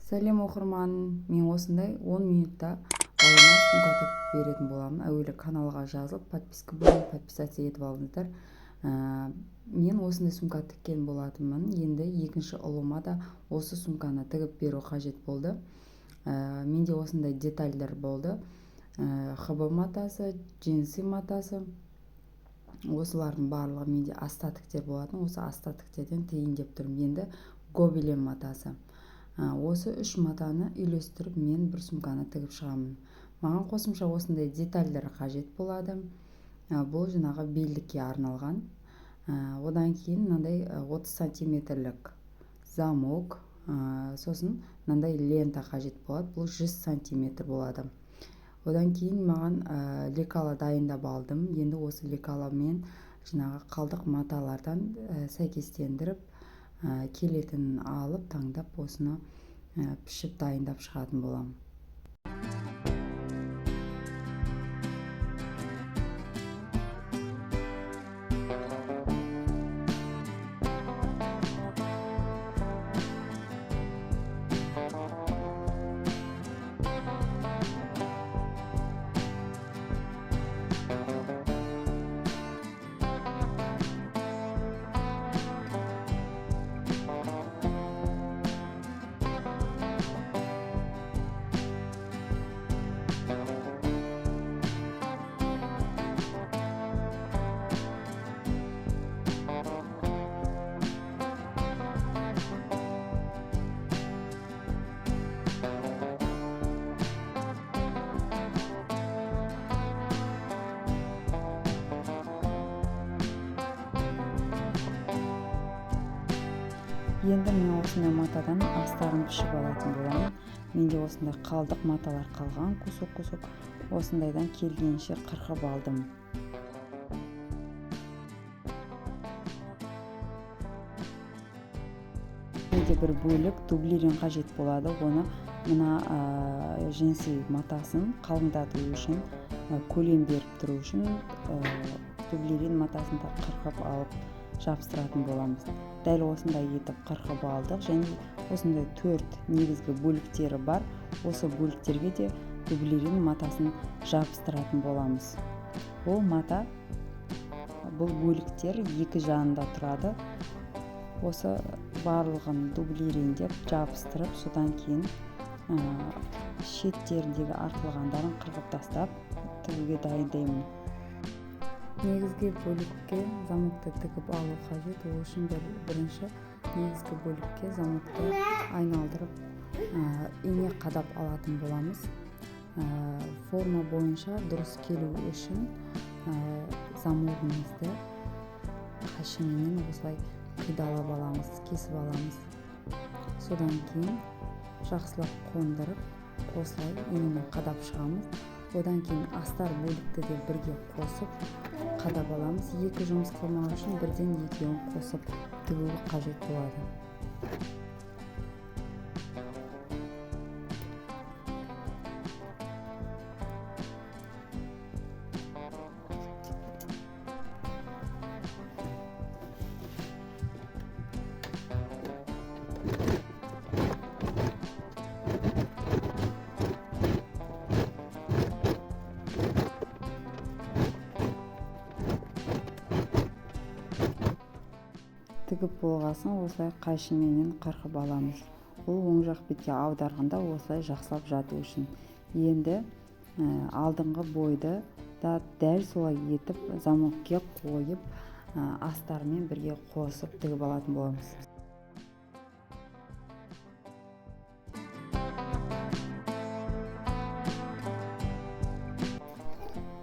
Сәлем, оқырман! Мен осындай 10 минутта балама сумка тігіп беретін боламын. Әуелі каналға жазылып, подписка бөлімін подписаться етіп алыңыздар. Мен осындай сумка тіккен болатынмын. Енді екінші ұлыма да осы сумканы тігіп беру қажет болды. Менде осындай детальдар болды. ХБ матасы, джинсы матасы, осылардың барлығы менде остатоктер болатын. Осы остатоктерден тігейін деп тұрмын. Енді гобелен матасы. Осы үш матаны үйлестіріп, мен бір сумканы тігіп шығамын. Маған қосымша осындай детальдар қажет болады. Бұл жаңағы белдікке арналған. Одан кейін мынандай 30 сантиметрлік замок, сосын мынандай лента қажет болады. Бұл 100 сантиметр болады. Одан кейін маған лекала дайындап алдым. Енді осы лекаламен жаңағы қалдық маталардан сәйкестендіріп, келетінін алып, таңдап, осыны пішіп дайындап шығатын боламын. Енді мен осындай матадан астарын пішіп алатын боламын. Менде осындай қалдық маталар қалған, кусок-кусок, осындайдан келгенше қырқып алдым. Менде бір бөлік дублерин қажет болады. Оны мына джинсы матасын қалыңдату үшін, көлем беріп тұру үшін, дублерин матасын да қырқып алып жабыстыратын боламыз. Дәл осындай етіп қырқып алдық. Және осындай 4 негізгі бөліктері бар. Осы бөліктерге де дублерин матасын жабыстыратын боламыз. Бұл мата, бұл бөліктер екі жағында тұрады. Осы барлығын дублериндеп жабыстырып, содан кейін шеттеріндегі артылғандарын қырқып тастап тігуге дайындаймын. Негізгі бөлікке замокты тігіп алу қажет. Ол үшін бірінші негізгі бөлікке замокты айналдырып, ине қадап алатын боламыз. Форма бойынша дұрыс келу үшін, замогымызды қайшыменен осылай қидалап аламыз, кесіп аламыз. Содан кейін жақсылап қондырып, осылай инемен қадап шығамыз. Одан кейін астар бөлікті де бірге қосып қадап аламыз. Екі жұмыс қылмау үшін бірден екеуін қосып тігу қажет болады. Тігіп болғасын осылай қайшыменен қырқып аламыз. Бұл оң жақ бетке аударғанда осылай жақсылап жату үшін. Енді алдыңғы бойды да дәл солай етіп замокке қойып, астарымен бірге қосып тігіп алатын боламыз.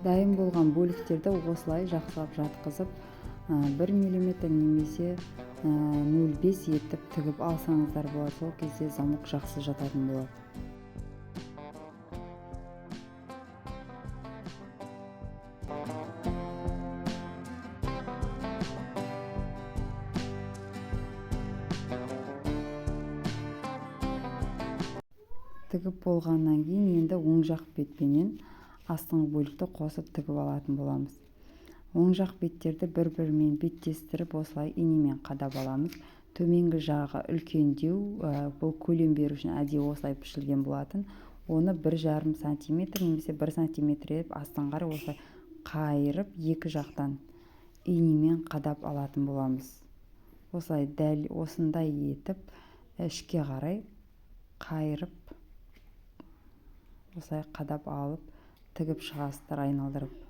Дайын болған бөліктерді осылай жақсылап жатқызып, 1 миллиметр немесе 0,5 етіп тігіп алсаңыздар болады. Сол кезде замок жақсы жататын болады. Тігіп болғаннан кейін енді оң жақ бетпенен астыңғы бөлікті қосып тігіп алатын боламыз. Оң жақ беттерді бір-бірімен беттестіріп, осылай инемен қадап аламыз. Төменгі жағы үлкендеу, бұл көлем беру үшін әдейі осылай пішілген болатын. Оны 1,5 сантиметр немесе 1 сантиметр етіп астын қарай осылай қайырып, екі жақтан инемен қадап алатын боламыз. Осылай дәл осындай етіп ішке қарай қайырып, осылай қадап алып, тігіп шығасыздар айналдырып.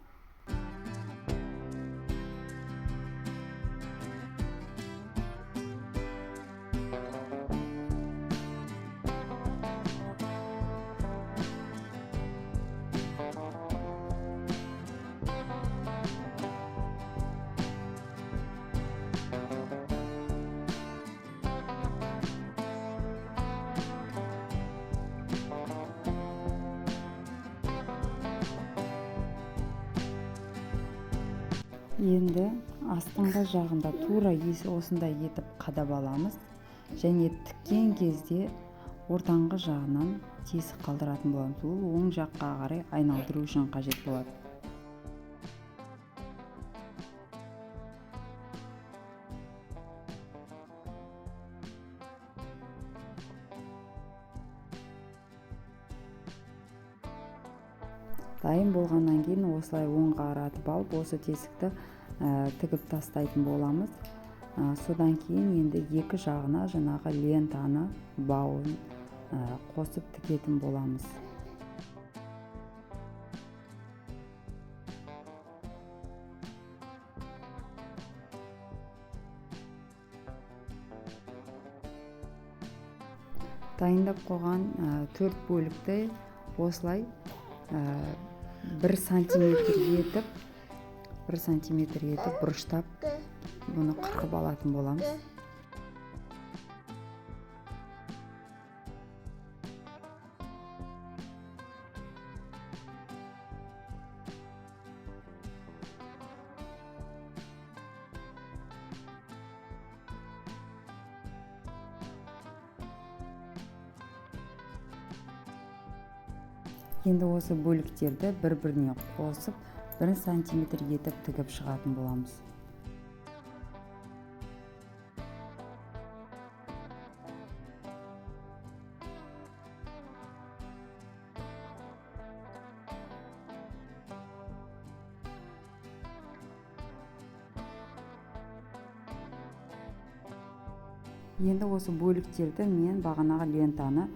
Енді астыңғы жағында тура осындай етіп қадап аламыз және тіккен кезде ортаңғы жағынан тесік қалдыратын боламыз. Ол оң жаққа қарай айналдыру үшін қажет болады. Дайын болғаннан кейін осылай оңға қаратып алып, осы тесікті тігіп тастайтын боламыз. Содан кейін енді екі жағына жаңағы лентаны, бауын қосып тігетін боламыз. Дайындап қойған 4 бөлікті осылай 1 сантиметр етіп, 1 сантиметр етіп бұрыштап бұны қырқып алатын боламыз. Енді осы бөліктерді бір-біріне қосып, 1 сантиметр етіп тігіп шығатын боламыз. Енді осы бөліктерді мен бағанағы лентаны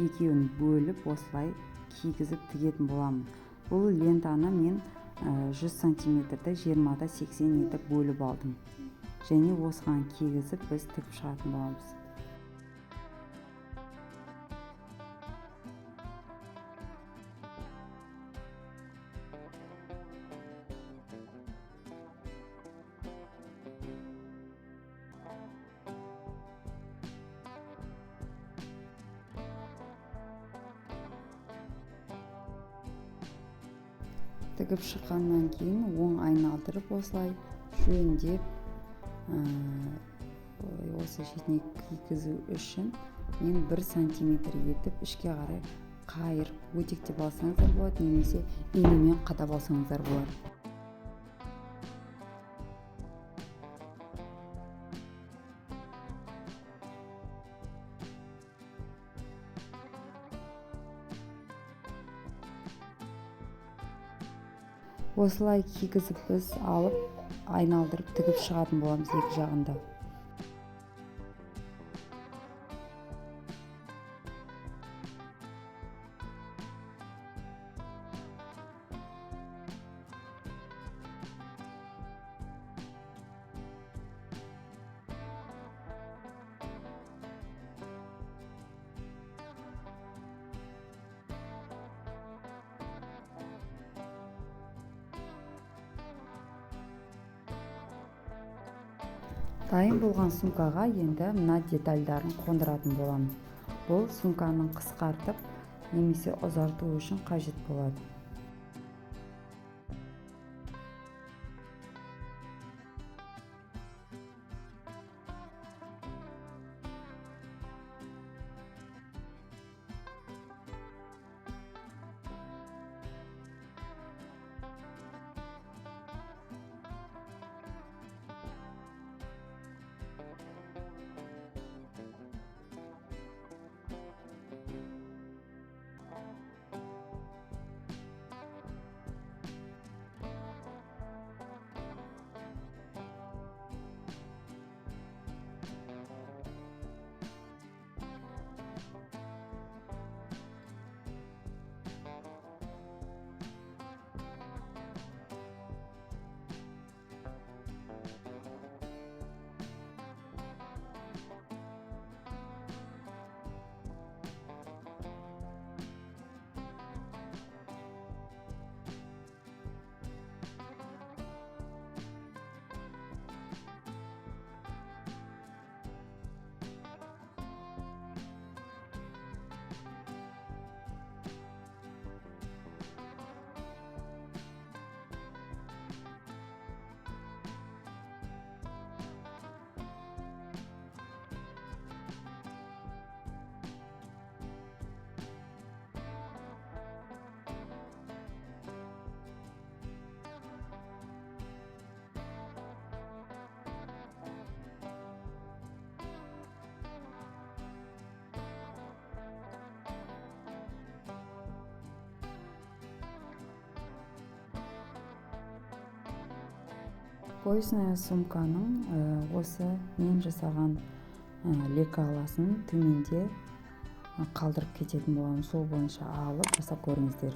екеуін бөліп осылай кигізіп тігетін боламын. Бұл лентаны мен 100 сантиметрді 20-80 етіп бөліп алдым. Және осыған кигізіп біз тігіп шығатын боламыз. Тігіп шыққаннан кейін оң айналдырып осылай жөндеп, осы шетіне кигізу үшін мен 1 сантиметр етіп ішке қарай қайырып өтектеп алсаңыздар болады, немесе инемен қадап алсаңыздар болады. Осылай кигізіп біз алып айналдырып тігіп шығатын боламыз екі жағында. Дайын болған сумкаға енді мына детальдарын қондыратын боламыз. Бұл сумканың қысқартып немесе ұзарту үшін қажет болады. Поясная сумканың осы мен жасаған лекаласын төменде қалдырып кететін боламын. Сол бойынша алып, жасап көріңіздер.